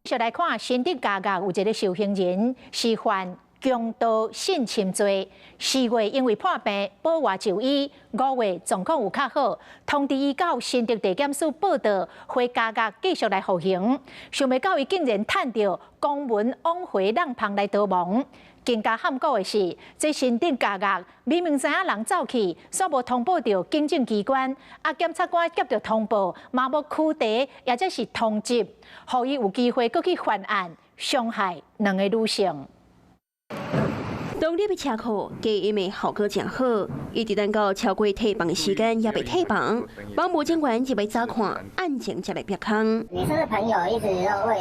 續來看新竹監獄有一个受刑人是犯強盜性侵罪，4月因為破病保外就醫，5月狀況有較好，通知伊到新竹地檢署報到，回監獄繼續來服刑。想袂到伊竟然趁著公文往回挵芳來逃亡。更加譀古的是，這新竹監獄明明知影人走去，煞無通報著警政機關，啊，檢察官接著通報，嘛無驅查，抑者是通緝，予伊有機會閣去犯案，傷害兩个女性。獨立的車庫，隔音的效果誠好，一直等到超過退房的時間，猶未退房。保姆警員入來查看，案情才來煏空。女生的朋友一直都會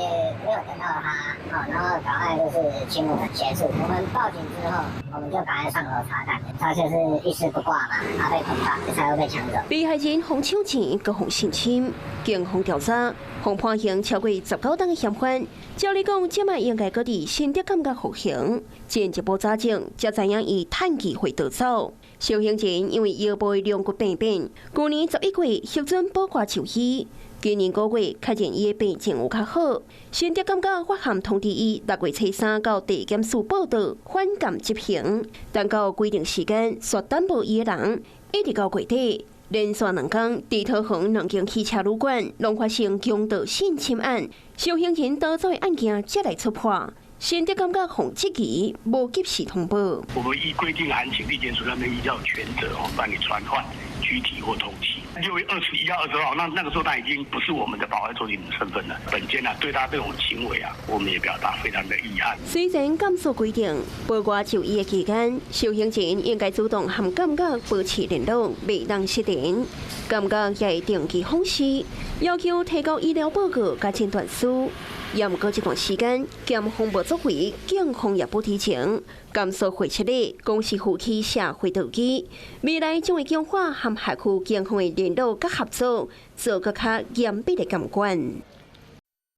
沒有等到他，然後趕快就是請我們協助。我們報警之後，我們就趕快上樓查看，他就是一絲不掛嘛，他被捆綁，才會被搶走。被害人予搶錢，閣予性侵，警方調查，予判刑超過19冬的嫌犯。照理講，這擺應該閣佇新竹監獄服刑，進一步查證，才知影伊趁機會逃走。受刑人因為腰部的龍骨病變，舊年11月獲准保外就醫，今年5月確認伊的病情有較好，新竹監獄發函通知伊6月初3到地檢署報到，緩監執行。但到規定時間，煞等無伊的人，一直到月底，連續兩工，佇桃園兩間汽車旅館攏發生強盜性侵案，受刑人逃走的案件才來戳破。新竹監獄予質疑無及時通報。我們依規定函請地檢署那邊依照權責哦辦理傳喚、拘提或通緝。6月21號、22號，那個時候他已經不是我們的保外就醫的身份了。本監啊，對他這種行為啊，我們也表達非常的遺憾。雖然監所規定，保外就醫的期間，受刑人應該主動和監獄保持聯絡，袂當失聯。監獄也會定期訪視，要求提交醫療報告佮診斷書。也毋過這段時間，檢方無作為，警方也不知情。監所回斥咧，講是負起社會道義，未來將會強化和轄區警方的聯絡佮合作，做閣較嚴密的監管。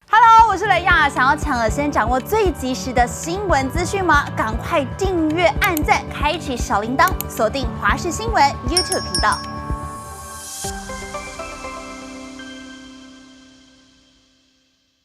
Hello，我是雷亞，想要搶先掌握最及時的新聞資訊嗎？趕快訂閱、按讚、開啟小鈴鐺，鎖定華視新聞 YouTube 頻道。